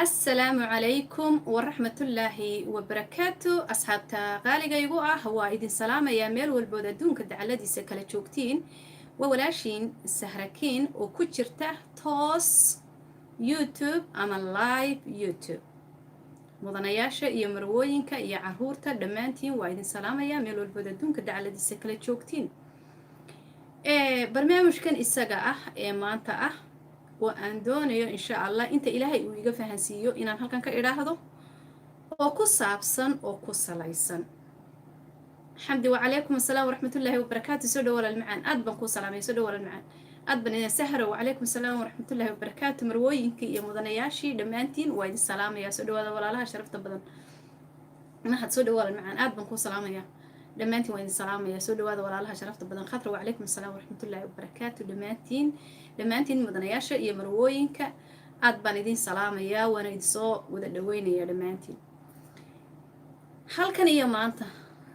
Asalaamu calaykum waraxmatullaahi wabarakaatu. Asxaabta qaaliga igu ah, waa idin salaamayaa meel walbood adduunka dacaladiisa kala joogtiin. Waa walaashiin Sahrakiin oo ku jirta toos YouTube ama live YouTube. Mudanayaasha iyo marwooyinka iyo caruurta, dhammaantiin waa idin salaamayaa meel walbood adduunka dacaladiisa kala joogtiin. Barnaamijkan isaga ah ee maanta ah oo aan doonayo, insha Allah, inta Ilaahay uu iga fahansiiyo inaan halkan ka idhaahdo, oo ku saabsan oo ku salaysan. Xamdi, wacalaykum asalaam waraxmatullaahi wabarakaatu. Soo dhow, walaal macaan, aad baan kuu salaamay. Soo dhow, walaal macaan, aad baan idin. Sahro, wacalaykum asalaam waraxmatullaahi wabarakaatu. Marwooyinkii iyo mudanayaashii, dhammaantiin waa idin salaamayaa. Soo dhawaada, walaalaha sharafta badan. Mahad, soo dhow, walaal macaan, aad baan kuu salaamayaa. Dhammaantiin waa idin salaamaya. Soo dhawaada, walaalaha sharafta badan. Khatra, wacalaykum asalaam waraxmatullaahi wabarakaatu. Dhammaantiin, dhammaantiin, mudanayaasha iyo marwooyinka, aad baan idin salaamayaa, waana idinsoo wada dhaweynayaa dhammaantiin. Halkan iyo maanta,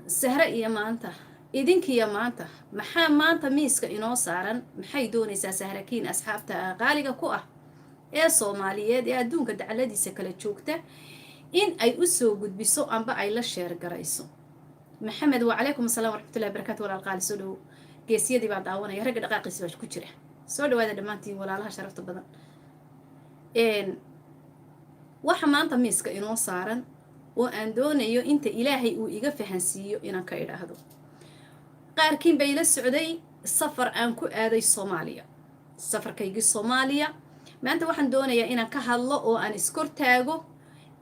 Sahre iyo maanta, idinkiiyo maanta, maxaa maanta miiska inoo saaran? Maxay doonaysaa Sahrakiin asxaabta qaaliga ku ah ee Soomaaliyeed ee adduunka dacaladiisa kala joogta in ay u soo gudbiso amba ay la share garayso? Maxamed, wacalaykum asalaam waraxmatullahi barakatu. Walaal qaali, soo dhowo. Geesiyadii baa daawanaya, ragga dhaqaaqiisa baa ku jira. Soo dhawaada dhammaantiin, walaalaha sharafta badan. Waxa maanta miiska inoo saaran oo aan doonayo inta Ilaahay uu iga fahansiiyo inaan ka idhaahdo, qaarkiin bay ila socday safar aan ku aaday Soomaaliya, safarkaygii Soomaaliya. Maanta waxaan doonayaa inaan ka hadlo oo aan iskortaago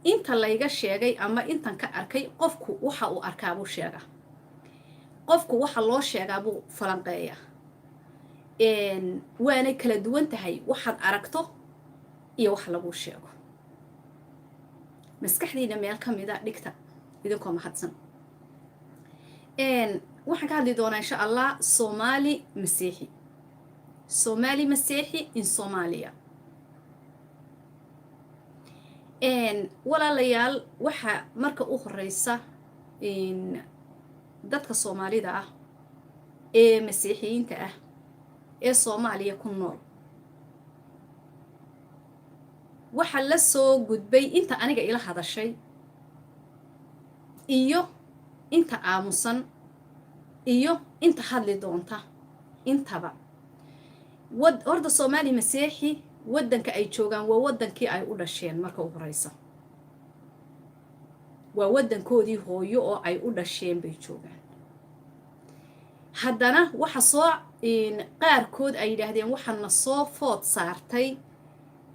inta layga sheegay ama intan ka arkay. Qofku waxa uu arkaa buu sheegaa, qofku waxa loo sheegaa buu falanqeeyaa. Waanay kala duwan tahay waxaad aragto iyo wax laguu sheego. Maskaxdiina meel ka mida dhigta, idinkoo mahadsan. Waxaan ka hadli doonaa, insha Allah, Somali Masiixi, Somali Masiixi in Soomaaliya. Walaalayaal, waxaa marka u horeysa dadka Soomaalida ah ee Masiixiyiinta ah ee Soomaaliya ku nool waxa la soo gudbay inta aniga ila hadashay iyo inta aamusan iyo inta hadli doonta intaba. Horta Soomaali Masiixi waddanka ay joogaan waa waddankii ay u dhasheen. Marka u horeysa waa waddankoodii hooyo oo ay u dhasheen bay joogaan. Haddana waxa soo qaarkood ay yidhaahdeen waxaa na soo food saartay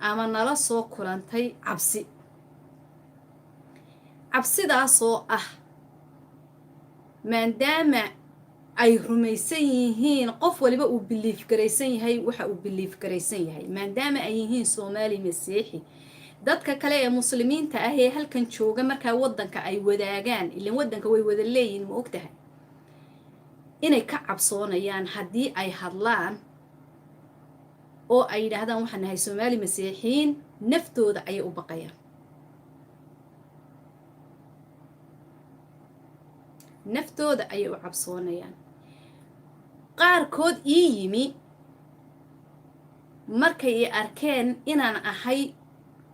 ama nala soo kulantay cabsi. Cabsidaasoo ah, maadaama ay rumaysan yihiin, qof waliba uu believe garaysan yahay waxa uu believe garaysan yahay, maadaama ay yihiin Soomaali Masiixi, dadka kale ee Muslimiinta ah ee halkan jooga markaa waddanka ay wadaagaan, ilan waddanka way wada leeyihin, ma og tahay, inay ka cabsoonayaan haddii ay hadlaan oo ay yidhaahdaan waxaan nahay Soomaali Masiixiyiin. Naftooda ayay u baqayaan, naftooda ayay u cabsoonayaan. Qaarkood ii yimi markay i arkeen inaan ahay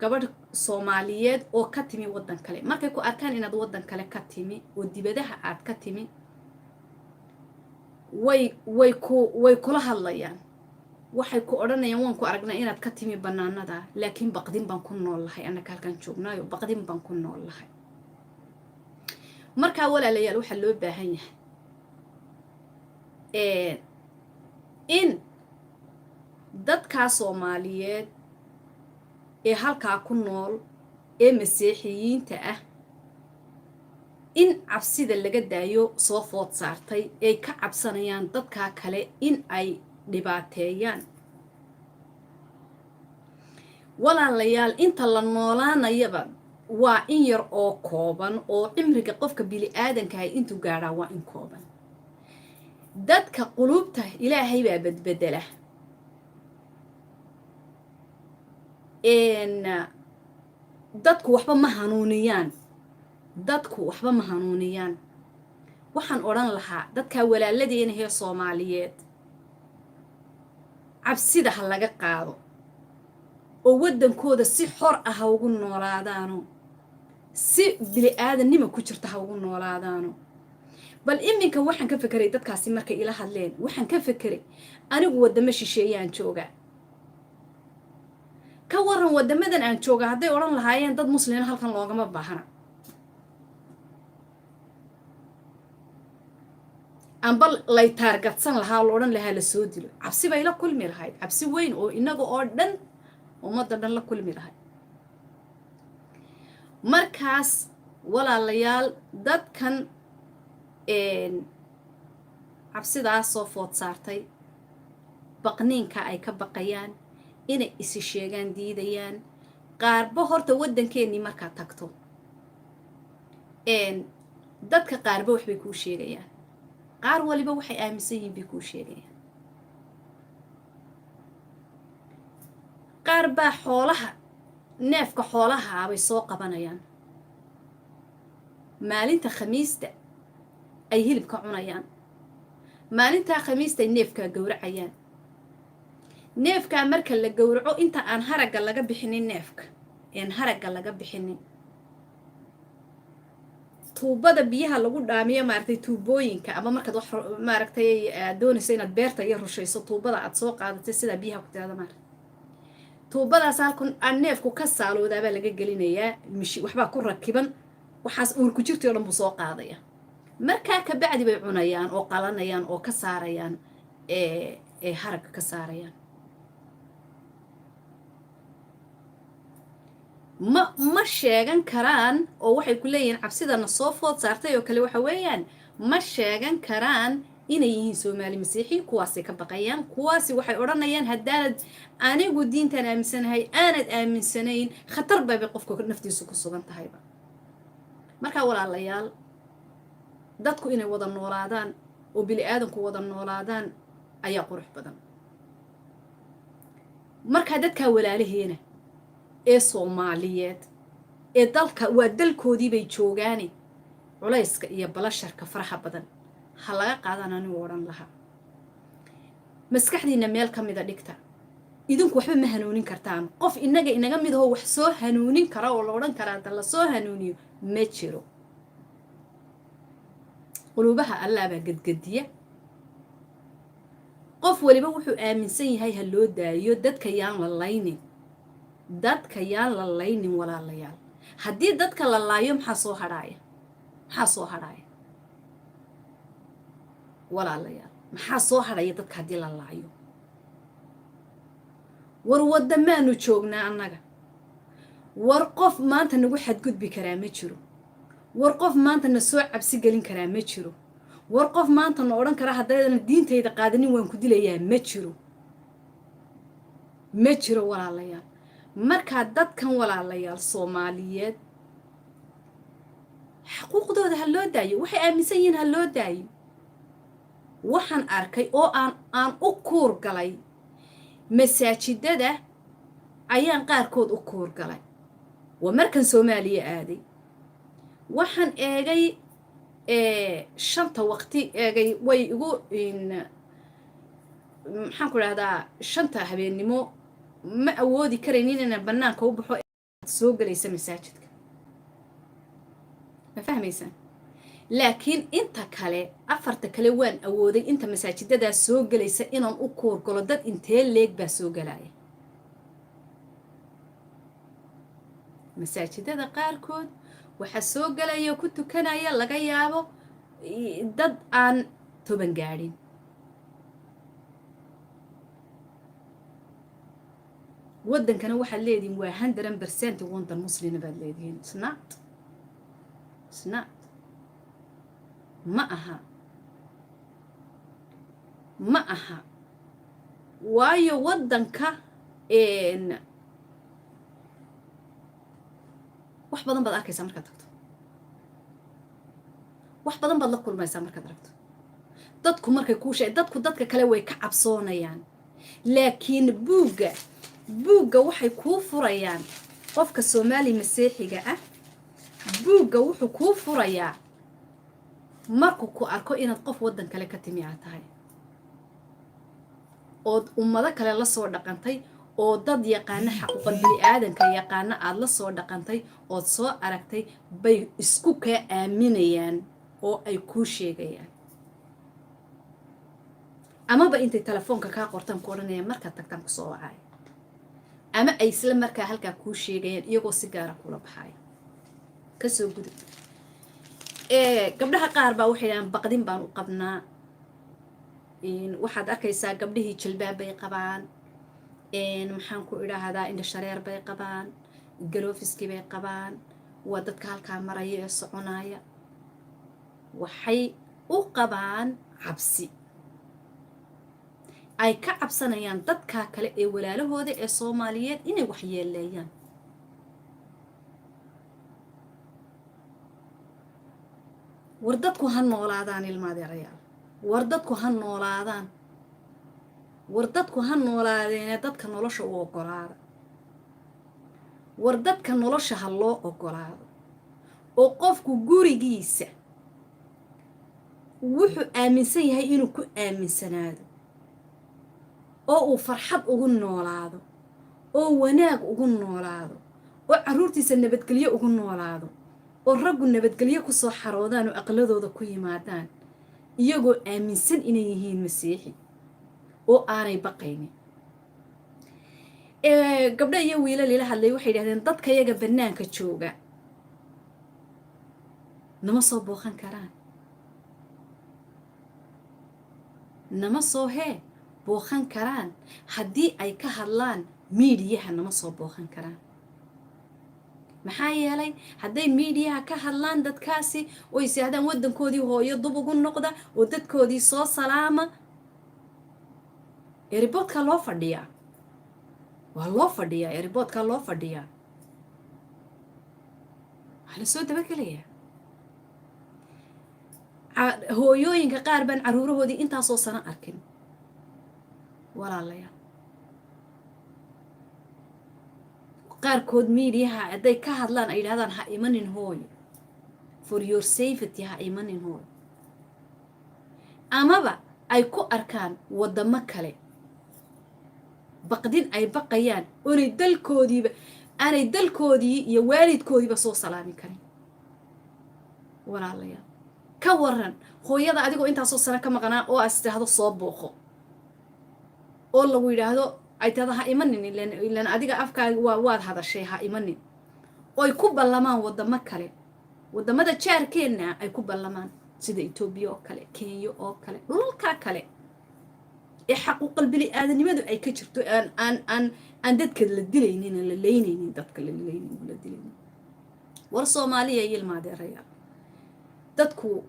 gabadh Soomaaliyeed oo ka timi waddan kale. Markay ku arkaan inaad waddan kale ka timi oo dibadaha aad ka timi, way kula hadlayaan. Waxay ku odhanayaan, waan ku aragnaa inaad ka timi bannaanada, laakiin baqdin baan ku nool lahay. Annaka halkaan joognaayo baqdin baan ku nool lahay. Markaa, walaalayaal, waxaa loo baahan yahay in dadkaa Soomaaliyeed ee halkaa ku nool ee Masiixiyiinta ah in cabsida laga daayo soo food saartay ay ka cabsanayaan dadkaa kale in ay dhibaateeyaan. Walaalayaal, inta la noolaanayaba waa in yar oo kooban, oo cimriga qofka bili-aadankahay intuu gaadhaa waa in kooban. Dadka quluubta Ilaahay baa badbedela. Dadku waxba ma hanuuniyaan, dadku waxba ma hanuuniyaan. Waxaan odhan lahaa dadkaa walaaladeenahee Soomaaliyeed, cabsida ha laga qaado. Oo waddankooda si xor ah ha ugu noolaadaano, si bili-aadannima ku jirta ha ugu noolaadaano. Bal iminka waxaan ka fekeray dadkaasi markay ila hadleen, waxaan ka fekeray anigu waddamo shisheeyaan joogaa. Ka waran waddamadan aan jooga hadday odhan lahaayeen dad muslina halkan loogama baahna, amba lay taargadsan lahaa, la odhan lahaa la soo dilo? Cabsi bay la kulmi lahayd, cabsi weyn oo inaga oo dhan, ummadda dhan la kulmi lahayd. Markaas walaalayaal, dadkan cabsidaas soo food saartay, baqniinka ay ka baqayaan, inay isi sheegaan diidayaan qaarba. Horta waddankeennii markaad tagto, dadka qaarba waxbay kuu sheegayaan, qaar waliba waxay aaminsan yihiin bay kuu sheegayaan. Qaar baa xoolaha, neefka xoolahaa bay soo qabanayaan, maalinta Khamiista ay hilibka cunayaan, maalintaa Khamiista ay neefkaa gowracayaan. Neefkaa marka la gowraco, inta aan haragga laga bixinin neefka, een haragga laga bixinin, tuubada biyaha lagu dhaamiyo, maaragtay, tuubooyinka, ama markaad wax, maaragtay, aad doonayso inaad beerta iyo rushayso, tuubada aad soo qaadatay sidaa biyaha ku tirada, maaragtay, tuubadaas halkan aan neefku ka saaloodaabaa laga gelinayaa mishi, waxbaa ku rakiban. Waxaas uurku jirtay o dhan buu soo qaadaya. Markaa kabacdi bay cunayaan oo qalanayaan oo ka saarayaan haragga ka saarayaan. Ma sheegan karaan oo waxay ku leeyihiin cabsidana soo food saartay oo kale. Waxa weeyaan, ma sheegan karaan inay yihiin Soomaali Masiixi. Kuwaasay ka baqayaan. Kuwaasi waxay odhanayaan haddaanad anigu diintan aaminsanahay aanad aaminsanayn, khatar baybay qofka naftiisu ku sugan tahayba. Markaa walaalayaal, dadku inay wada noolaadaan oo bili aadanku wada noolaadaan ayaa qurux badan. Markaa dadkaa walaalaheena ee Soomaaliyeed ee dalka, waa dalkoodii bay joogaane, culayska iyo balasharka faraha badan ha laga qaadaan anigu odhan lahaa. Maskaxdiina meel ka mida dhigta. Idinku waxba ma hanuunin kartaan. Qof inaga inaga mid ahoo wax soo hanuunin kara oo la odhan karaa da la soo hanuuniyo ma jiro. Quluubaha Allaabaa gedgediya. Qof waliba wuxuu aaminsan yahay ha loo daayo. Dadka yaan la laynin, dadka yaan la laynin, walaalayaal. Haddii dadka la laayo, maxaa soo hadhaaya? Maxaa soo hadhaaya, walaalayaal? Maxaa soo hadhaya dadka haddii la laayo? War waddamaanu joognaa annaga. War qof maanta nagu xadgudbi karaa ma jiro. War qof maanta na soo cabsi gelin karaa ma jiro. War qof maanta na odhan karaa haddaydan diintayda qaadanin waan ku dilayaa ma jiro, ma jiro, walaalayaal. Markaa dadkan, walaalayaal, Soomaaliyeed, xaquuqdooda ha loo daayo. Waxay aaminsan yihiin ha loo daayo. Waxaan arkay oo aan u kuur galay masaajidada, ayaan qaarkood u kuur galay. Waa markan Soomaaliya aaday, waxaan eegay shanta waqti eegay, way igu, maxaan ku dhahdaa, shanta habeennimo ma awoodi karaynin inaan bannaanka u baxo. Soo gelaysa masaajidka, ma fahmaysaan? Laakiin inta kale, afarta kale, waan awooday inta masaajidadaas soo gelaysa inaan u kuurgalo, dad intee leeg baa soo gelaya masaajidada qaarkood. Waxaa soo gelaya, ku tukanaya, laga yaabo dad aan 10 gaadhin. Waddankana waxaad leedihiin waa 100% waddan muslina baad leedihiin. It's not, it's not, ma aha, ma aha. Waayo waddanka wax badan baad arkaysaa markaad tagto, wax badan baad la kulmaysaa markaad aragto. Dadku markay kuu sheeg, dadku dadka kale way ka cabsoonayaan, laakiin buugga waxay kuu furayaan. Qofka Soomaali Masiixiga ah buugga wuxuu kuu furayaa markuu ku arko inaad qof waddan kale ka timi aad tahay, ood ummado kale la soo dhaqantay. Oo dad yaqaana xaquuqal bini-aadanka yaqaana aada la soo dhaqantay ood soo aragtay bay isku kaa aaminayaan oo ay kuu sheegayaan, amaba intay telefoonka kaa qortaan ku odhanayaan, "Markaad tagtaan kusoo wacaayo," ama ay isla markaa halkaa kuu sheegayaan iyagoo si gaara kula baxayo. Kasoo gudub. Gabdhaha qaar baa waxay dhahaan, "Baqdin baan u qabnaa." Waxaad arkaysaa gabdhihii jilbaab bay qabaan, maxaan ku idhaahdaa, indha shareer bay qabaan, gloves-kii bay qabaan. Waa dadka halkaa maraya ee soconaya. Waxay u qabaan cabsi ay ka cabsanayaan dadka kale ee walaalahooda ee Soomaaliyeed inay waxyeeleeyaan. War dadku ha noolaadaan, ilmaadeerayaal. War dadku ha noolaadaan. War dadku ha noolaadeene, dadka nolosha u ogolaada. War dadka nolosha ha loo ogolaado, oo qofku gurigiisa wuxuu aaminsan yahay inuu ku aaminsanaado, oo uu farxad ugu noolaado, oo wanaag ugu noolaado, oo carruurtiisa nabadgelyo ugu noolaado, oo raggu nabadgelyo kusoo xaroodaan oo aqladooda ku yimaadaan iyagoo aaminsan inay yihiin Masiixi oo aanay baqaynin. Gabdho iyo wiilal ila hadlay waxay yidhahdeen, "Dadka yaga bannaanka jooga nama soo booqan karaan, nama soo hee booqan karaan. Haddii ay ka hadlaan miidiyaha, nama soo booqan karaan. Maxaa yeelay, hadday miidiyaha ka hadlaan dadkaasi oo is yidhahdaan waddankoodii hooyo dub ugu noqda oo dadkoodii soo salaama, airport-kaa loo fadhiyaa, waa loo fadhiyaa, airport-kaa loo fadhiyaa, waa lasoo dabagelayaa." Hooyooyinka qaar baan carruurahoodii intaasoo sano arkin, walaalayaal. Qaarkood miidiyaha hadday ka hadlaan, ay yidhahdaan, "Ha imanin hooyo, for your safety ha imanin hooyo," amaba ay ku arkaan waddamo kale, baqdin ay baqayaan oonay dalkoodiiba, aanay dalkoodii iyo waalidkoodiiba soo salaami karin. Walaalayaal, ka waran hooyada adigoo intaasoo sano ka maqnaa oo aas tidhaahdo soo booqo, oo lagu yidhaahdo, ay tahdo, "Ha imanin, ilan adiga afkaaga waa waad hadashay, ha imanin," oo ay ku ballamaan waddamo kale, waddamada jaarkeenna ay ku ballamaan, sida Etoobiya oo kale, Kenya oo kale, dhulalkaa kale ee xaquuqal bini-aadanimadu ay ka jirto, aan dadka la dilaynin, aan la leynaynin, dadka la leynaynin, la dilaynin? War Soomaaliya iyo ilmaadeerayaal, dadku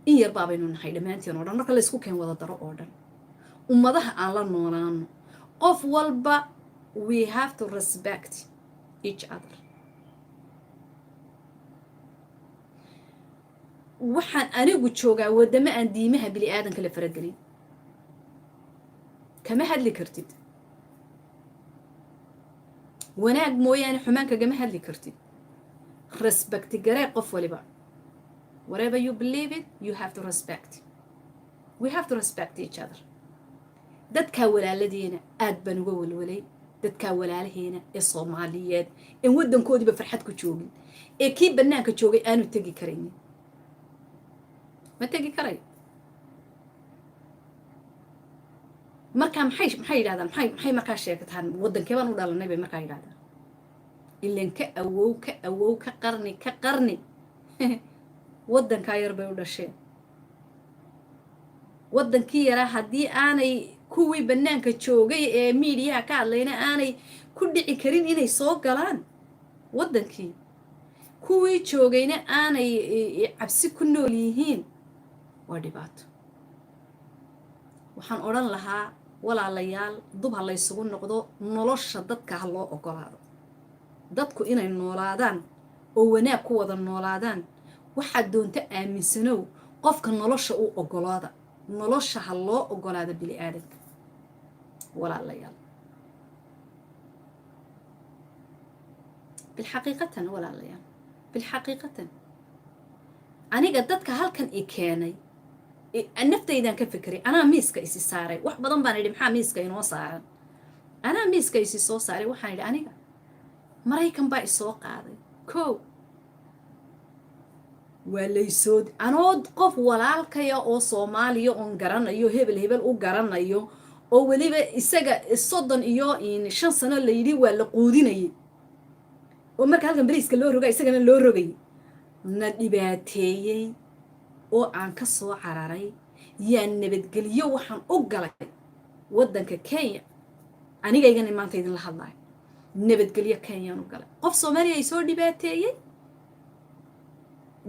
in yar baabaynu nahay dhammaanteen oo dhan marka laysku keen wada daro oo dhan. Ummadaha aan la noolaano, qof walba we have to respect each other. Waxaan anigu joogaa waddamo aan diimaha bini aadanka la faragelin. Kama hadli kartid wanaag mooyaane, xumaan kagama hadli kartid. Respect garee qof waliba. Whatever you believe it, you have to respect. We have to respect each other. Dadkaa walaaladeena aad baan uga walwalay, dadkaa walaalaheena ee Soomaaliyeed een waddankoodiiba farxad ku joogin, ee kii bannaanka joogay aanu tegi karaynin. Ma tegi karayo. Markaa maxay yidhahdaan? Maxay markaa sheegtaan? "Waddankee baan u dhalanay?" bay markaa yidhahdaan. Ilan ka awow, ka awow, ka qarni, ka qarni waddankaa yar bay u dhasheen. Waddankii yaraa haddii aanay kuwii bannaanka joogay ee miidiyaha ka hadlayna aanay ku dhici karin inay soo galaan waddankii, kuwii joogayna aanay cabsi ku nool yihiin, waa dhibaato. Waxaan odhan lahaa, walaalayaal, dub ha laysugu noqdo. Nolosha dadka ha loo ogolaado, dadku inay noolaadaan oo wanaag ku wada noolaadaan. Waxaad doonto aaminsanow, qofka nolosha u ogolaada. Nolosha ha loo ogolaado bini aadanka, walaalayaal. Bilxaqiiqatan, walaalayaal, bilxaqiiqatan, aniga dadka halkan i keenay, naftaydan ka fekeray. Anaa miiska isi saaray. Wax badan baan idhi, "Maxaa miiska inoo saaran?" Anaa miiska isi soo saaray. Waxaan idhi, aniga Maraykan baa isoo qaaday. Kow, waa laysoo anoo qof walaalkaya oo Soomaaliya oon garanayo, hebel hebel u garanayo, oo weliba isaga 35 sano layidhi waa la quudinayay, oo marka halkan beriiska loo roga isagana loo rogay, na dhibaateeyey oo aan ka soo cararay, yaa nabadgelyo waxaan u galay waddanka Kenya. Anigaygana maanta idinla hadlayo nabadgelyo Kenyaan u galay. Qof Soomaaliya ay soo dhibaateeyey,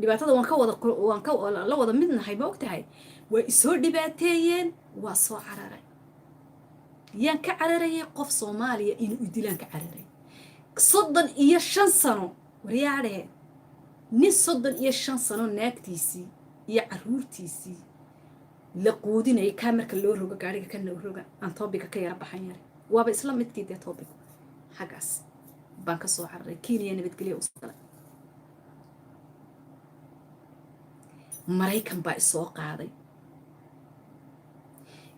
dhibaatada waan ka wada, waan ka la wada midnahay, ma og tahay? Waa isoo dhibaateeyeen, waa soo cararay. Yaan ka cararayay? Qof Soomaaliya inuu idilaan ka cararay 35 sano. Waryaadhee, nin 35 sano naagtiisii iyo caruurtiisii la quudinayay, kaa marka loo rogo gaariga kana roga, aan topic-ga ka yara baxan yare, waaba isla midkii dee topic. Xaggaas baan ka soo cararay, Kenya nabadgelya usoo galay. Maraykan baa isoo qaaday.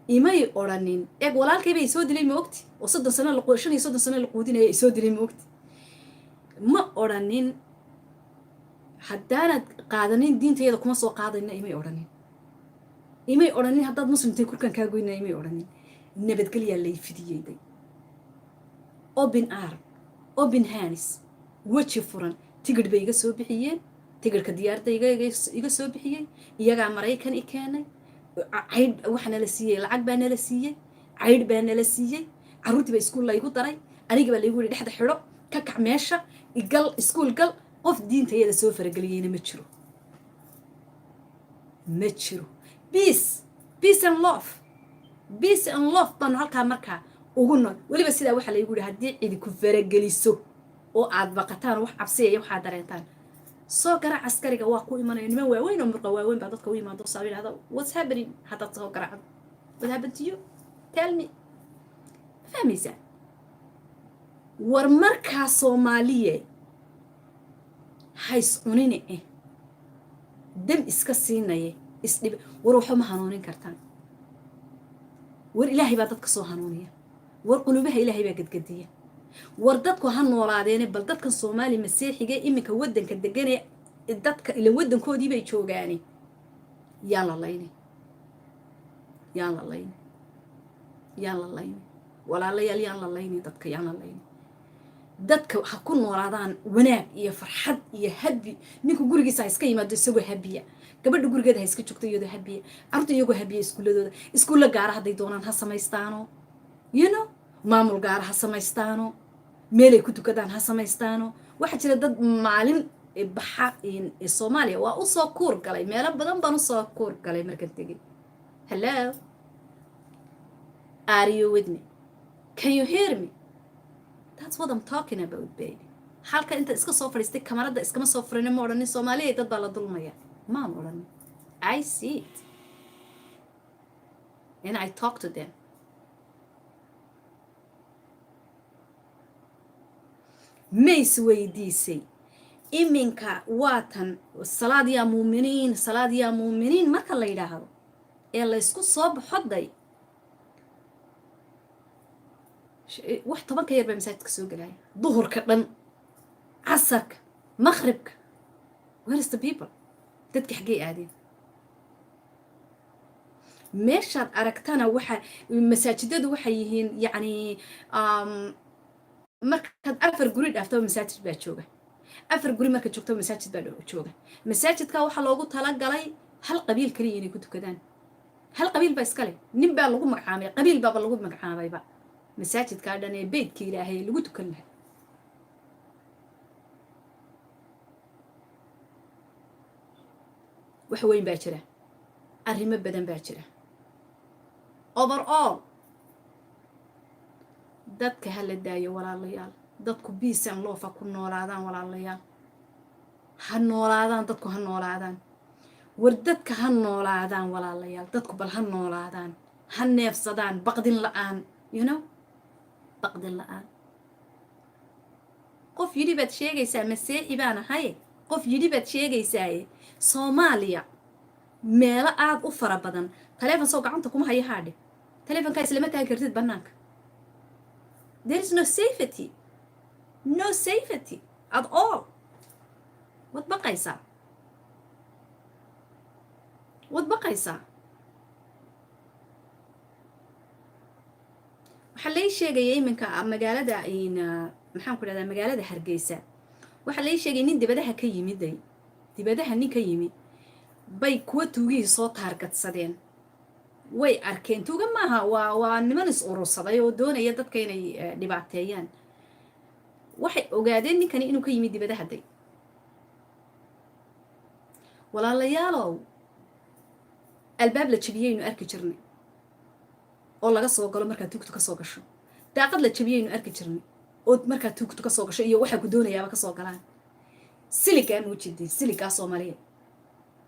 Imay odhanin, eeg, walaalkay bay isoo dilay, ma ogti? Oo 30 sano, 35 sano la quudinaya isoo dilay, ma ogti? Ma odhanin, haddaanad qaadanin diintayada kuma soo qaadayna. Imay odhanin, imay odhanin, haddaad muslimtay kurkaan kaa goynaa. Imay odhanin. Nabadgelyaa lay fidiyeyday, open arm, open hands, weji furan. Tigidh bay iga soo bixiyeen, tigidhka diyaaradda iga soo bixiyey. Iyagaa Maraykan i keenay. Caydh waxa nala siiyey, lacag baa nala siiyey, caydh baa nala siiyey. Carruurtii baa iskuul laygu daray. Aniga baa laygu yihi, dhexda xidho, ka kac meesha, gal iskuul gal. Qof diintayada soo farageliyeyna ma jiro, ma jiro. Peace, peace and love, peace and love baanu halkaa markaa ugu nool. Weliba sidaa waxaa laygu yihi, haddii cidi ku farageliso oo aad baqataan, wax cabsiyaya waxaad dareentaan, soo garaac askariga, waa ku imanaya. Niman waaweyn oo murqa waaweyn baa dadka u yimaado, saa yidhahda, "What's happening?" Haddaad soo garaacdo, "What happened to you? Tell me." Ma fahmaysaa? War markaa Soomaaliye, hays cunine eh, dam iska siinaye, isdhib. War waxba ma hanuunin kartaan. War Ilaahay baa dadka soo hanuuniya. War qulubaha Ilaahay baa gadgadiya. War dadku ha noolaadeene. Bal dadkan Soomaali Masiixiga iminka waddanka deganee, dadka ilan waddankoodii bay joogaani, yaan la layni, yaan la layni, yaan la layni, walaalayaal, yaan la layni dadka, yaan la layni dadka. Ha ku noolaadaan wanaag iyo farxad iyo happy. Ninku gurigiisa ha iska yimaado isagoo happy ah, gabadha gurigeeda ha iska joogto iyadoo happy ah, carruurta iyagoo happy ah. Iskuulladooda, iskuulla gaara hadday doonaan ha samaystaano, maamul gaara ha samaystaano, meelay ku tukadaan ha samaystaano. Waxaa jira dad maalin baxa Soomaaliya, waa usoo kuur galay, meelo badan baan usoo kuur galay markaan tegey. Hello, are you with me? Can you hear me? That's what I'm talking about, baby. Halka inta iska soo fadhiistay, kamarada iskama soo furanin, ma odhanin, Soomaaliya dad baa la dulmaya, maan odhanin. I see it and I talk to them. Mays weydiisay iminka waatan salaad yaa muuminiin, salaad yaa muuminiin marka la yidhaahdo ee laysku soo baxoday, wax 10-ka yar baa masaajidka soo gelaya, duhurka dhan, casarka, maqribka. Where is the people? Dadka xaggey aadeen? Meeshaad aragtana waxa masaajidadu waxay yihiin, yacni, markaad afar guri dhaaftaba masaajid baa jooga, afar guri markaad joogtaba masaajid baa jooga. Masaajidka waxaa loogu talagalay hal qabiil kaliya inay ku tukadaan. Hal qabiil baa iskale, nin baa lagu magacaabay, qabiil baaba lagu magacaabayba masaajidkaa dhan ee beydka Ilaahay lagu tukan lahaa. Wax weyn baa jira, arrimo badan baa jira. Overall, dadka ha la daayo, walaalayaal. Dadku peace and love ku noolaadaan, walaalayaal. Ha noolaadaan dadku, ha noolaadaan. War dadka ha noolaadaan, walaalayaal. Dadku bal ha noolaadaan, ha neefsadaan baqdin la-aan, baqdin la-aan. Qof yidhi baad sheegaysaa, Masiixi baan ahay, qof yidhi baad sheegaysaaye. Soomaaliya meelo aada u fara badan taleefon soo gacanta kuma hayo. Haadhe, taleefonkaa islama taagi kartid bannaanka. There is no safety, no safety at all. Waad baqaysaa, waad baqaysaa. Waxaa lay sheegaya iminka magaalada, maxaan ku dhahdaa, magaalada Hargeysa, waxaa lay sheegaya nin dibadaha ka yimiday, dibadaha nin ka yimi bay kuwa tuugihii soo targetsadeen. Way arkeen, tuuga maaha, waa niman is urursaday oo doonaya dadka inay dhibaateeyaan. Waxay ogaadeen ninkani inuu ka yimid dibadaha. Day walaalayaalow, albaab la jebiyeynu arki jirnay oo laga soo galo markaa tuugtu ka soo gasho. Daaqad la jebiyeynu arki jirnay oo markaa tuugtu ka soo gasho iyo waxaa ku doonayaaba kasoo galaan. Siligaa muujidin, siligaa Soomaaliya,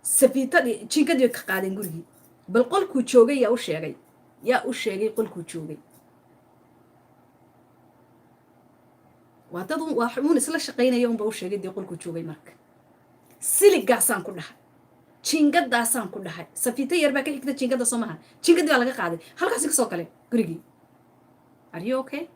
safiitadii, jinkadii ka qaadeen gurigii. Bal qolkuu joogay yaa u sheegay? Yaa u sheegay qolkuu joogay? Waa dad waa uun isla shaqaynaya unba u sheegay dee qolkuu joogay. Marka siligaasaan ku dhahay, jiingadaasaan ku dhahay, safiito yar baa ka xigta jiingada, soo maha? Jiingadii baa laga qaaday, halkaasi kasoo gale gurigii. Are you okay?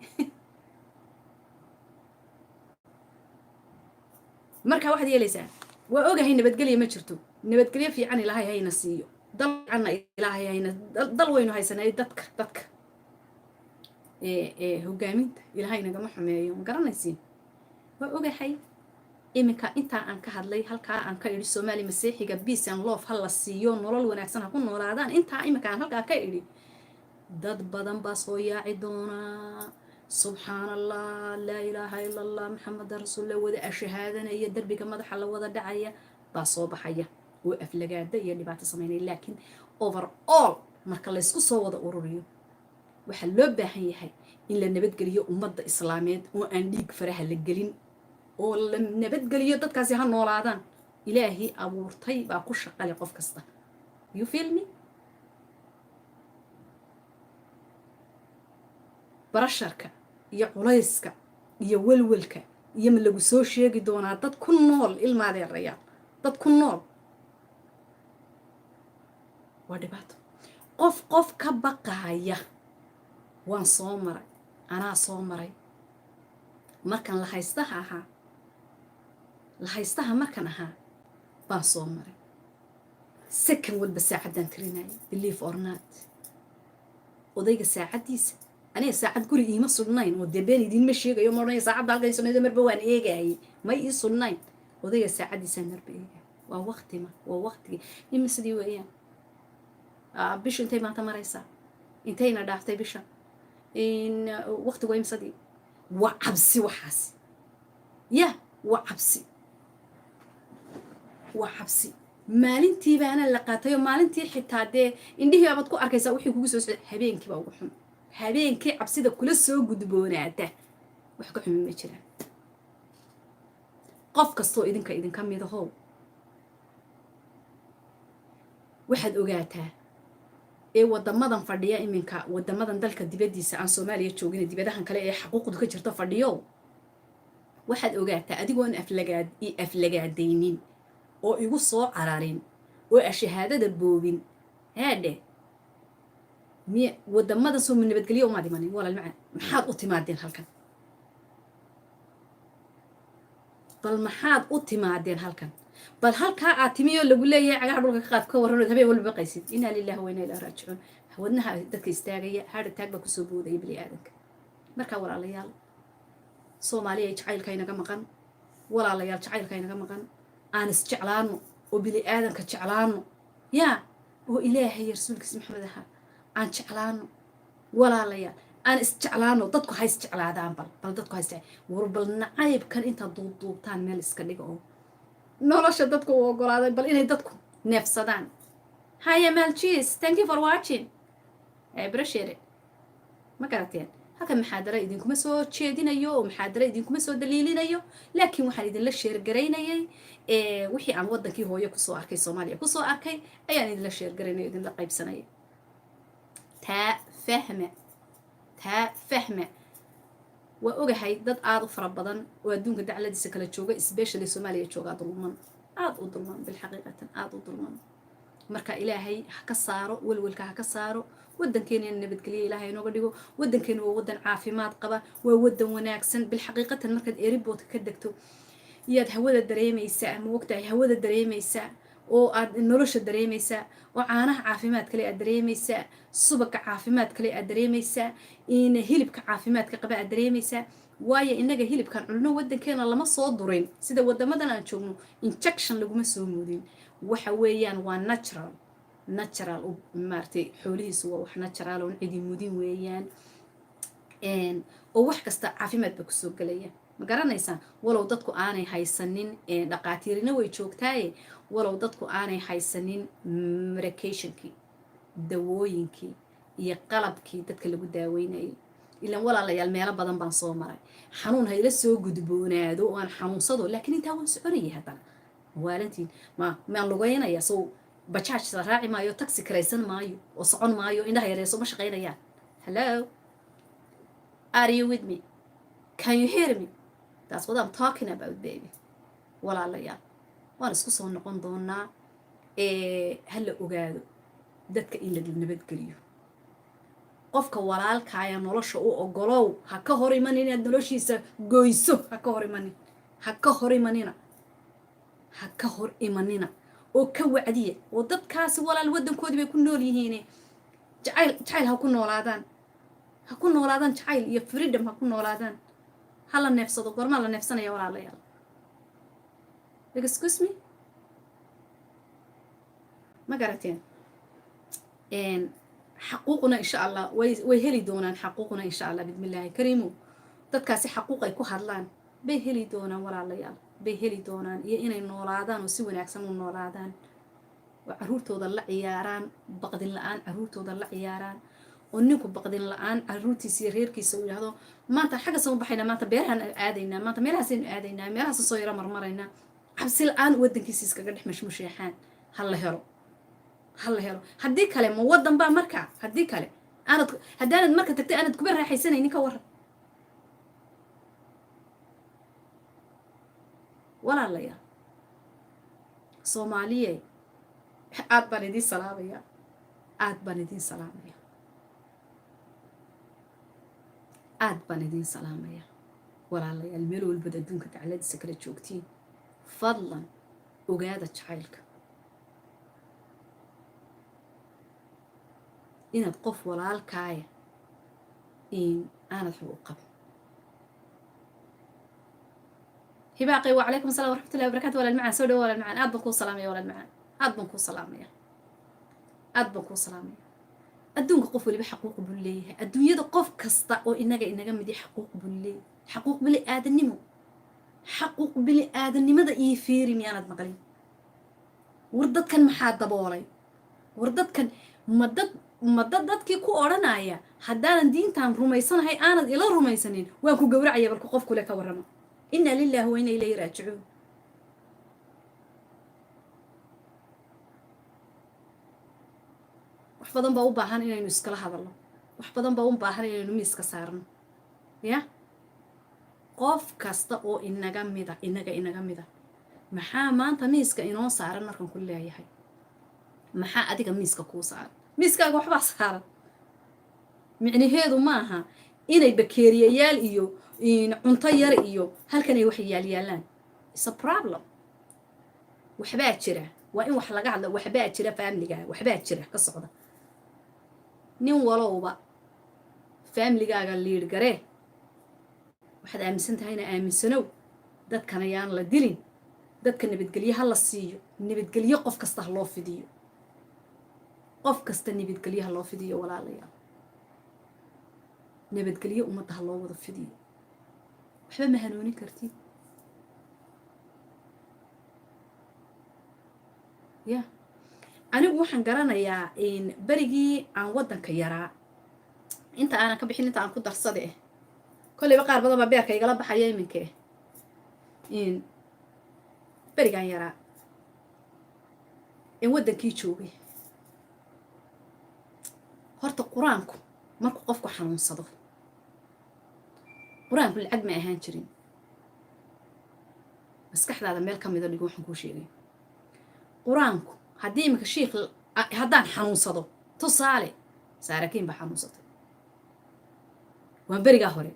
Marka waxaad yeelaysaa, waa ogahay nabadgelya ma jirto. Nabadgelyo fiican Ilaahay hayna siiyo, dal fiicanna Ilaahay hayna. Dal waynu haysanay. Dadka ee hogaaminta Ilaahay nagama xumeeyo, ma garanaysiin? Waa ogahay iminka intaa aan ka hadlay, halkaa aan ka idhi Soomaali Masiixiga peace and love ha la siiyo, nolol wanaagsan ha ku noolaadaan, intaa iminka aan halkaa ka idhi, dad badan baa soo yaaci doonaa. Subxaan Allah, laa ilaaha ila Allah, Maxameda rasuullah, wada ashahaadanaya, derbiga madaxa la wada dhacaya baa soo baxaya oo aflagaada iyo dhibaato sameynaya. Laakiin over all, marka laysku soo wada ururiyo, waxaa loo baahan yahay in la nabadgeliyo ummadda Islaameed oo aan dhiig faraha la gelin, oo la nabadgeliyo dadkaasi, ha noolaadaan. Ilaahii abuurtay baa ku shaqale qof kasta. You feel me? Pressureka iyo culayska iyo welwelka iyo ma lagu soo sheegi doonaa dad ku nool, ilmaadeerayaal, dad ku nool waa dhibaato. Qof ka baqaaya waan soo maray, anaa soo maray. Markaan lahaystaha ahaa, lahaystaha markaan ahaa baan soo maray. Second walba saacaddaan tirinaya, believe or not. Odayga saacaddiisa, aniga saacad guri iima sugnayn oo dee been idiinma sheegayo, ma odhanaya saacadda halkan ii marba waan eegaayay, may ii sugnayn. Odayga saacaddiisaan marba eegaya. Waa waqtima, waa waqtigii imisidii weeyaan. Bishu intay maanta maraysaa? Intayna dhaaftay bisha? Waqtigu waa imisadii? Waa cabsi waxaas ya, waa cabsi, waa cabsi. Maalintii baana la qaatay oo maalintii xitaa dee indhihii baabad ku arkaysaa wixii kugu soo socday. Habeenkii baa ugu xun, habeenkii cabsida kula soo gudboonaata wax ka xumi ma jiraan. Qof kastoo idinka idinka mid ahow, waxaad ogaataa ee wadamadan fadhiya iminka, wadamadan dalka dibaddiisa aan Soomaaliya joogin, dibadahan kale ee xaquuqdu ka jirto fadhiyo, waxaad ogaataa adigoon aflagaad i aflagaadaynin oo igu soo cararin oo ashahaadada boobin, haadhe, miy wadamadan soo nabadgelyo umaad imanin? Walaal macaan, maxaad u timaadeen halkan? Bal maxaad u timaadeen halkan? Bal halkaa aad timi oo lagu leeyahay cagaha dhulka ka qaad, ka warranood habeen walba baqaysid. Inaa lillahi wa inaa ilaa raajicuun. Wadnaha dadka istaagaya, heart attack baa kusoo boodaya bini aadanka. Markaa walaalayaal, Soomaaliya jacaylka inaga maqan, walaalayaal, jacaylka inaga maqan aan isjeclaano oo bini aadanka jeclaano yaa, oo Ilaahay Rasuulkiisa Maxamed ahaa aan jeclaano. Walaalayaal, aan isjeclaano, dadku ha isjeclaadaan. Bal dadku ha isjecla. War bal nacaybkan intaad duubduubtaan meel iska dhiga oo nolosha dadku u ogolaaday, bal inay dadku neefsadaan. Haya malchis, thank you for watching, I appreciate it. Ma garateen? Halkan maxaadara idinkuma soo jeedinayo oo maxaadara idinkuma soo daliilinayo, laakiin waxaan idinla share garaynayay wixii aan waddankii hooyo kusoo arkay, Soomaaliya kusoo arkay ayaan idinla share garaynaya, idinla qaybsanaya. Taa fahma, taa fahma. Waa ogahay dad aada u fara badan oo adduunka dacladiisa kala jooga, especially Soomaaliya joogaa, dulman, aada u dulman, bilxaqiiqatan aada u dulman. Marka Ilaahay ha ka saaro welwelka, ha ka saaro. Waddankeena nabadgelyo Ilaahay inooga dhigo. Waddankeena waa waddan caafimaad qaba, waa waddan wanaagsan. Bilxaqiiqatan, markaad airportka ka degto iyaad hawada dareemaysaa, ma ogtahay? Hawada dareemaysaa oo aad nolosha dareemaysaa, oo caanaha caafimaad kale aad dareemaysaa, subaga caafimaad kale aad dareemaysaa, in hilibka caafimaadka qaba aad dareemaysaa. Waayo, innaga hilibkan culno waddankeena lama soo durin sida wadamadan aan joogno, injection laguma soo muudin. Waxa weeyaan waa natural, natural maaragtay. Xoolihiisu waa wax natural oon cidi mudin weeyaan, oo wax kasta caafimaad ba kusoo gelaya, ma garanaysaa? Walow dadku aanay haysanin dhaqaatiirina, way joogtaaye. Walow dadku aanay haysanin medicationkii, dawooyinkii iyo qalabkii dadka lagu daaweynayay. Ilan walaalayaal, meelo badan baan soo maray. Xanuun ha ila soo gudboonaado oo aan xanuunsado, laakiin intaa waan soconayay. Haddana maalintiin ma maan lugeynaya, sow bajaaj la raaci maayo, taxi karaysan maayo oo socon maayo. Indhaha yareeso ma shaqaynayaan. Hello, are you with me? Can you hear me? That's what I'm talking about, baby. Walaalayaal, waan isku soo noqon doonaa. Ha la ogaado dadka in la nabadgeliyo. Qofka walaalkaaya nolosha u ogolow. Ha ka hor imanin inaad noloshiisa goyso. Ha ka hor imanin, ha ka hor imanina, ha ka hor imanina oo ka wacdiya. Oo dadkaasi walaal waddankoodii bay ku nool yihiin. Jacayl, jacayl ha ku noolaadaan, ha ku noolaadaan jacayl iyo freedom ha ku noolaadaan. Ha la neefsado. Goormaa la neefsanaya, walaalayaal? Excuse me, ma garateen? Xaquuqna insha Allah way heli doonaan. Xaquuqna insha Allah, bismillaahi kariimu, dadkaasi xaquuq ay ku hadlaan bay heli doonaan, walaalayaal, bay heli doonaan. Iyo inay noolaadaan oo si wanaagsan u noolaadaan oo caruurtooda la ciyaaraan, baqdin la-aan caruurtooda la ciyaaraan, oo ninku baqdin la-aan caruurtiisa iyo reerkiisa uu yidhahdo: "Maanta xagga sama baxaynaa, maanta beerahaan aadaynaa, maanta meelahaasaynu aadaynaa, meelahaas soo yaro marmaraynaa." Cabsi la-aan waddankiisa iskaga dhex mashmusheexaan. Ha la helo, ha la helo. Haddii kale ma waddan baa markaa? Haddii kale aanad, haddaanad marka tagtay aanad kuba raaxaysanaynin, ka waran, walaalayaal Soomaaliye? Aad baan idiin salaamaya, aad baan idiin salaamaya, aad baan idiin salaamaya, walaalayaal, meel walbad adduunka dacladiisa kala joogtiin. Fadlan ogaada jacaylka inaad qof walaalkaaya in aanad xub u qabin. Hibaaqay, wacalaykum assalam waraxmatullahi wabarakatu. Walaal macaan, soo dhawo. Walaal macaan, aad baan kuu salaamaya. Walaal macaan, aad baan kuu salaamaya, aad baan kuu salaamaya. Adduunka qof waliba xaquuq buu leeyahay. Adduunyada qof kasta oo inaga inaga midi xaquuq buu leeyahay, xaquuq bili aadanimo, xaquuq bili aadanimada iyo fiiri. Miyaanad maqlin? War dadkan maxaa daboolay? War dadkan ma dad dadkii ku odhanaya: "Haddaanan diintan rumaysanahay aanad ila rumaysanin, waan ku gowracaya"? Balku qof kule ka warrama. Inna lillahi wa inna ilayhi raajicuun. Wax badan baa u baahan inaynu iskala hadalno, wax badan baa u baahan inaynu miiska saarno. Ya qof kasta oo inaga mida, inaga inaga mida, maxaa maanta miiska inoo saaran? Markaan ku leeyahay maxaa adiga miiska kuu saaran, miiskaaga waxbaa saaran. Micnaheedu maaha inay bakeeriyayaal iyo cunto yar iyo halkan ay wax yaalyaalaan. Is a problem. Waxbaa jira, waa in wax laga hadla. Waxbaa jira faamiligaa, waxbaa jira ka socda. Nin walowba faamiligaaga liidh garee. Waxaad aaminsan tahayna aaminsanow. Dadkana yaan la dilin. Dadka nabadgelyo ha la siiyo. Nabadgelyo qof kasta ha loo fidiyo, qof kasta nabadgelyo ha loo fidiyo, walaalayaal. Nabadgelyo ummadda ha loo wada fidiyo. Waxba ma hanuunin kartid ya. Anigu waxaan garanayaa berigii aan waddanka yaraa, inta aanan ka bixin, inta aan ku darsade eh, kolleyba qaar badan baa beerka igala baxaya iminka. Berigaan yaraa in waddankii joogay, horta Qur-aanku markuu qofku xanuunsado, Qur-aanku lacag ma ahaan jirin. Maskaxdaada meel ka mida dhigo waxaan kuu sheegay. Qur-aanku haddii iminka shiikh, haddaan xanuunsado, tusaale Saarakiin baa xanuunsatay. Waan berigaa hore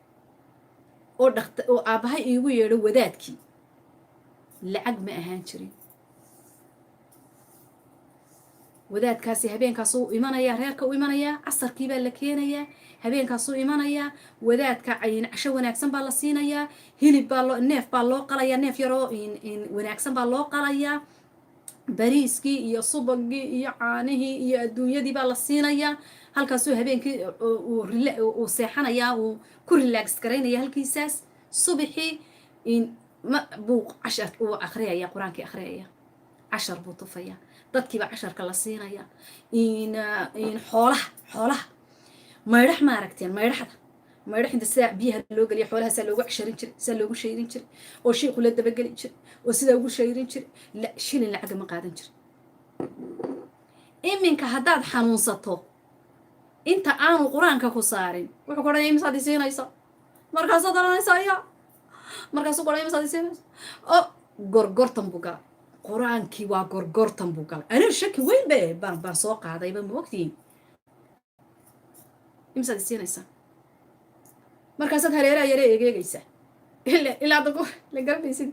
oo dhakta oo aabbahay iigu yeedho wadaadkii. Lacag ma ahaan jirin. Wadaadkaasi habeenkaasuu imanayaa, reerka u imanayaa, casarkii baa la keenayaa, habeenkaasuu imanayaa. Wadaadka casho wanaagsan baa la siinayaa, hilib baa loo, neef baa loo qalayaa, neef yaroo wanaagsan baa loo qalayaa, bariiskii iyo subagii iyo caanihii iyo adduunyadii baa la siinayaa. Halkaasuu habeenkii uu seexanayaa, uu ku relax garaynaya halkiisaas. Subixii buu cashar uu akhriyaya, qur-aankii akhriyaya, cashar buu tufaya, dadkiiba casharka la siinaya. Xoolaha maydhax ma aragteen? Maydhaxda, maydhax inta sidaa biyaha loo geliya, xoolaha saa loogu casharin jiray, saa loogu shayrin jiray, oo shiiku la dabageli jiray, oo sidaa ugu shayrin jiray. Shilin lacaga ma qaadan jirin. Iminka haddaad xanuunsato, inta aanu qur-aanka ku saarin, wuxuu ku odhanaya, "Imisaad isiinaysa?" Markaasaad odhanaysa, "Ya." Markaasuu ku odhanaya, "Imisaad isiinaysa?" Oo gorgortan buu galay. Qur-aankii waa gorgortan buu galay. Aniga shaki weyn be baan soo qaadayba, ma ogtihiin? "Imisaad isiinaysaa?" Markaasaad hareeraha yare egeegaysaa, ilaa hadda la garanaysid.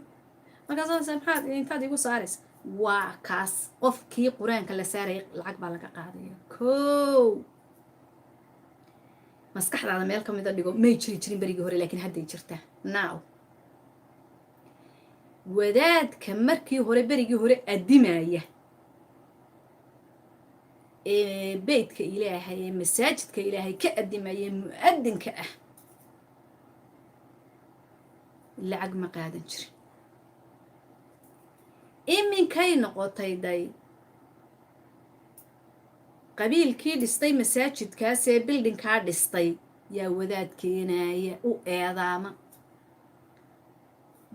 Markaasaad, "Maxaad intaad igu saaraysa?" Waa kaas. Qofkii qur-aanka la saarayay lacag baa laga qaadaya. Kow, maskaxdaada meel ka mida dhigo. May jiri jirin berigii hore, laakiin hadday jirtaa now. Wadaadka markii hore, berigii hore addimaya ee beytka Ilaahay ee masaajidka Ilaahay ka addimaya, mu-adinka ah, lacag ma qaadan jirin. Iminkay noqotay day qabiilkii dhistay masaajidkaas ee buildingkaa dhistay yaa wadaad keenaaya u eedaama.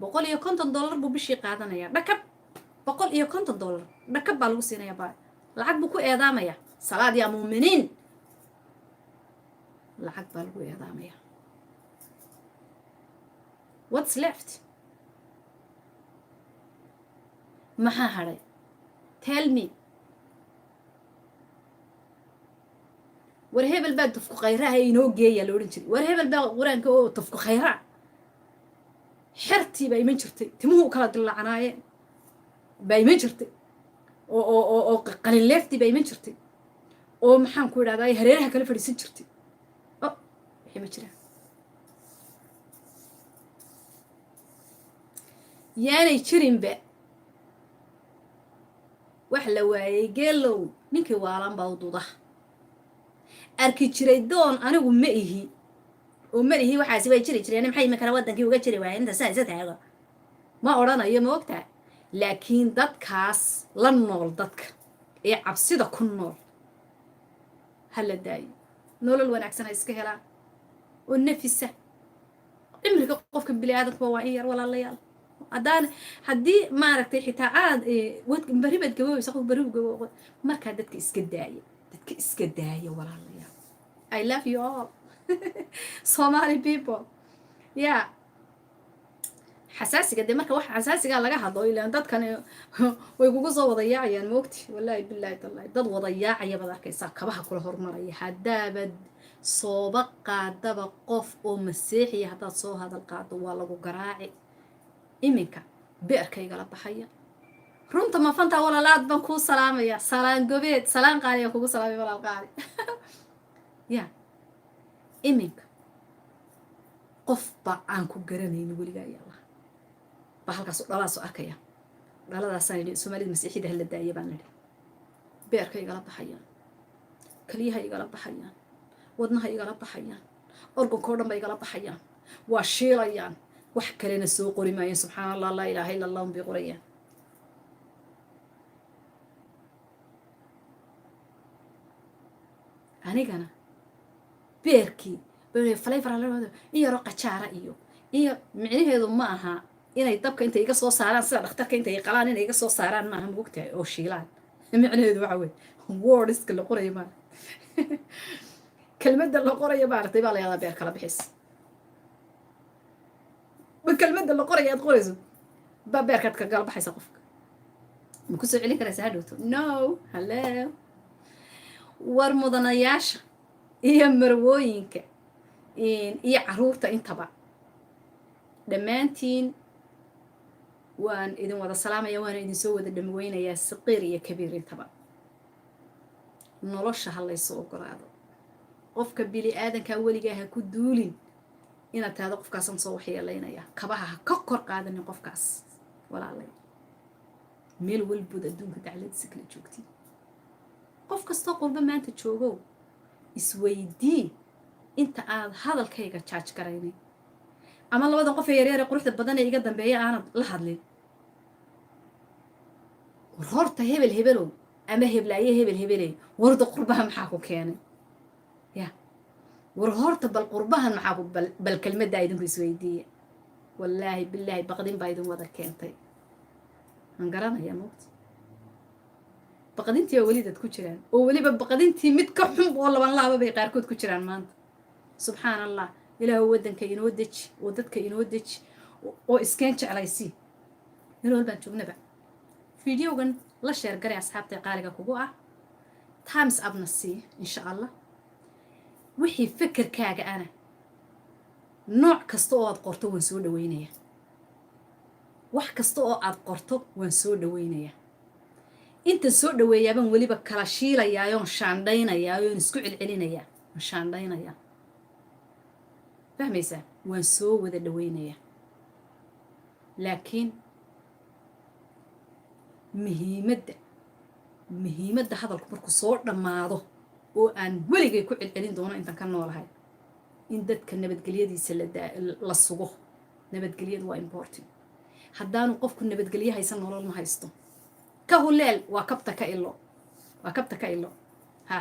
$150 buu bishii qaadanayaa. Dhakab, $150 dhakab baa lagu siinayaa. Baa lacag buu ku eedaamaya. Salaad yaa muuminiin, lacag baa lagu eedaamaya. What's left? Maxaa hadhay? Tell me. War hebel baa tufku khayraha inoo geeya la odhan jiray. War hebel baa qur-aanka oo tufku khayraa. Xertii baa iman jirtay, timuhu kala dillaacanaayeen baa iman jirtay, oo qalinleeftii baa iman jirtay, oo maxaan ku idhahdaa, hareeraha kala fadhiisan jirtay. O wixii ma jiraan. Yaanay jirinba wax la waayey. Geelow ninkii waalan baa u duda arki jiray. Doon anigu ma ihi oo ma ihi. Waxaasi way jiri jireen, maxay iminkana waddankii uga jiri waayeen? Inta saa isa taago ma odhanayo, ma ogtahay? Laakiin dadkaas la nool dadka ee cabsida ku nool ha la daayo. Nolol wanaagsan ha iska helaan oo nafisa. Cimriga qofka bini aadamkuba waa in yar, walaalayaal. Haddaan haddii maaragtay xitaa aad beri baad gaboobaysa, qof beri gaboobo. Markaa dadka iska daaya, dadka iska daaya, walaalayaal. I love you all, Somali people. Yeah, xasaasiga dee, marka waxa xasaasigaa laga hadlo, ilaan dadkan way kugu soo wada yaacayaan, moogti? Wallaahi, bilaahi, tallahi, dad wada yaacaya baad arkaysaa, kabaha kula hormaraya. Haddaabad sooba qaadaba qof oo masiixiya, haddaad soo hadal qaado, waa lagu garaaci. Iminka beerka igala baxaya. Runta ma fantaa? Walaal, aad baan kuu salaamaya. Salaan gobeed, salaan qaali aan kugu salaamay, walaal qaali ya. Iminka qof ba aan ku garanaynin weligaa iyo Allah baa halkaas dhaladaasoo arkaya. Dhaladaasaan idhi, Soomaalida masiixida hala daaya baan idhi. Beerka igala baxayaan, kaliyaha igala baxayaan, wadnaha igala baxayaan, organka o dhan ba igala baxayaan, waa shiilayaan. Wax kalena soo qori maayeen. Subxaana Allah, laa ilaaha illa Allah unbay qorayaan. Anigana beerkii flavor in yaroo qajaara iyo in yar, micnaheedu ma aha inay dabka intay iga soo saaraan, sida dhakhtarka intay qalaan inay iga soo saaraan maaha, moogtahay, oo shiilaan. Micnaheedu waxa weye wordska la qorayo maa, kelmadda la qorayo maaragtay baa la yahdaa beer kala bixis. Ma kelmadda la qoraya aad qorayso baa beerkaad kagala baxaysa qofka? Ma kusoo celin karaysa hadhowto? No. Hallo, war mudanayaasha. Iyo marwooyinka iyo caruurta intaba, dhammaantiin waan idin wada salaamaya, waana idin soo wada dhamweynayaa, saqiir iyo kabiir intaba. Nolosha ha laysu ogolaado. Qofka bili aadankaa weligaa ha ku duulin inaad tahdo qofkaasaan soo waxyeelaynaya. Kabaha ha ka kor qaadanin qofkaas. Walaalay, meel walbood adduunka dacladiisa kala joogtiin, qof kastoo qurbo maanta joogow, isweydii inta aad hadalkayga jaaj garaynay ama labadan qof ee yaryar ee quruxda badan ee iga dambeeya aanad la hadlin. War horta hebel hebelow ama heblaaye hebel hebeley, warda qurbaha maxaa ku keenay? Ya war horta bal qurbahan maxaa ku bal kelmaddaa idinku isweydiiya. Wallaahi bilaahi, baqdin baa idin wada keentay, waan garanayaa. Moogta baqdintii baa weli dad ku jiraan, oo weliba baqdintii mid ka xun oo laban laaba bay qaarkood ku jiraan maanta. Subxaan Allah. Ilaahu waddanka inoo deji oo dadka inoo deji oo iskeen jeclaysii meel walbaan joognaba. Videogan la share garay asxaabta qaaliga kugu ah, thumbs upna sii, insha Allah. Wixii fekerkaaga ana nooc kasta oo aad qorto waan soo dhaweynayaa. Wax kasta oo aad qorto waan soo dhaweynayaa. Intan soo dhaweeyaabaan weliba kala shiilayaa oon shaandhaynayaa oon isku celcelinayaa, waan shaandhaynayaa. Fahmaysaa? Waan soo wada dhaweynayaa, laakiin muhiimadda hadalku markuu soo dhammaado oo aan weligay ku celcelin doono intaan ka noolahay, in dadka nabadgelyadiisa la sugo. Nabadgelyadu waa important. Haddaanu qofku nabadgelyo haysan, nolol ma haysto. Ka huleel waa kabta ka ilo, waa kabta ka ilo. Ha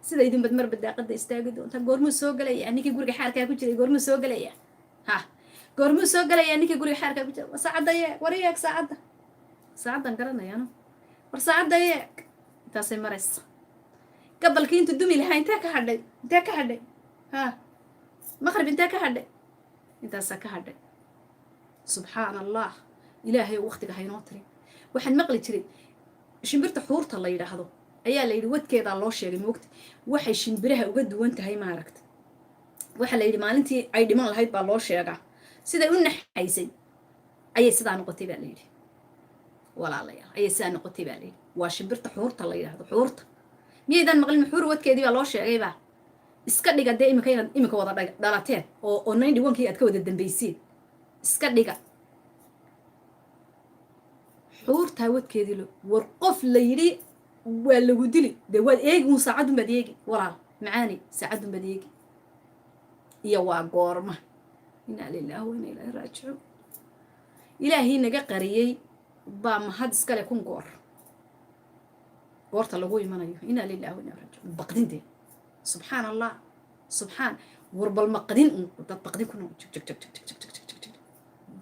sida idinbad marba daaqada istaagi doontaa. Goormuu soo gelaya ninkii guriga xaarkaa ku jiray? Goormuu soo gelaya? Ha, goormuu soo gelaya ninkii guriga xaarkaa ku jiray? Saacadda yeeg, war yeeg saacadda, saacaddan garanayaano. War saacadda yeeg, intaasay maraysa. Gabalkii intuu dumi lahaa intee ka hadhay? Intee ka hadhay? Ha, maqrib intee ka hadhay? Intaasaa ka hadhay. Subxaan Allah. Ilaahay waqtiga haynoo tirin. Waxaan maqli jiray shimbirta xuurta la yidhaahdo ayaa la yidhi wadkeedaa loo sheegay. Moogta waxay shimbiraha uga duwan tahay, maaragta? Waxaa la yidhi maalintii ay dhiman lahayd baa loo sheegaa. Siday u naxaysay ayay sidaa noqotay baa la yidhi. Walaalayaal, ayay sidaa noqotay baa la yidhi. Waa shimbirta xuurta la yidhaahdo. Xuurta miyaydaan maqlin? Xuur wadkeedii baa loo sheegaybaa. Iska dhiga dee iminka inaad iminka wada dhalateen oo 91-kii aad ka wada dambaysiin. Iska dhiga xuurtaa wadkeedii lo. War qof la yidhi waa lagu dili, dee waad eegi uun, saacaddun baad eegi. Walaal macaani, saacaddun baad eegi iyo waa goorma. Inaa lilahi wa inaa ilaahi raajicuun. Ilaahii naga qariyey baa mahad iskale kun goor. Goorta lagu imanayo, inaa lilahi wa inaa raajicuun. Baqdintee, subxaan Allah, subxaan. War bal maqdin un dad baqdin ku nool. Jag jag jag jag jag jag jag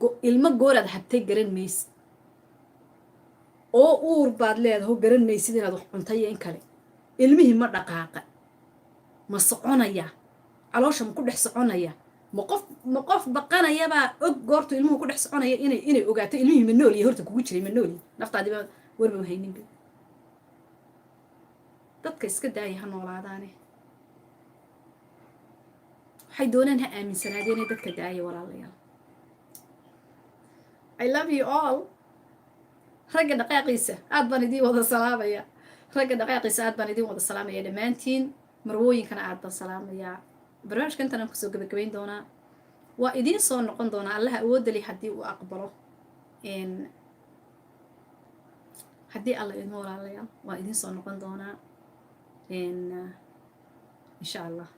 jag. Ilmo gooraad habtay garan maysid, oo uur baad leedaho, garan maysid inaad wax cuntay iyo in kale. Ilmihii ma dhaqaaqa? Ma soconaya? Caloosha ma ku dhex soconaya? Ma qof baqanayabaa og goortu ilmuhu ku dhex soconaya inay ogaato ilmihii ma nool yahay? Horta kugu jiray ma nool yahay? Naftaadiiba warba hayninba. Dadka iska daaya, ha noolaadaane. Waxay doonaan ha aaminsanaadeen. Dadka daaya, walaalayaal. I love you all. Ragga dhaqaaqiisa aad baan idiin wada salaamaya. Ragga dhaqaaqiisa aad baan idiin wada salaamaya dhammaantiin. Marwooyinkana aad baan salaamayaa. Barnaamijka intan aan kusoo gabagabayn doonaa. Waa idiin soo noqon doonaa, Allaha awoodda li haddii uu aqbalo, haddii Alla idmo. Walaalayaal, waa idiin soo noqon doonaa, insha Allah.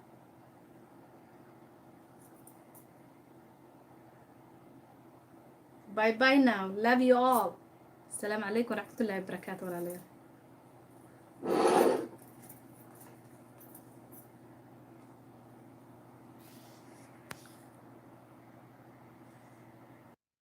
Bye bye now. Love you all. Asalaamu calaykum waraxmatullahi wabarakaatu, walaalayaal.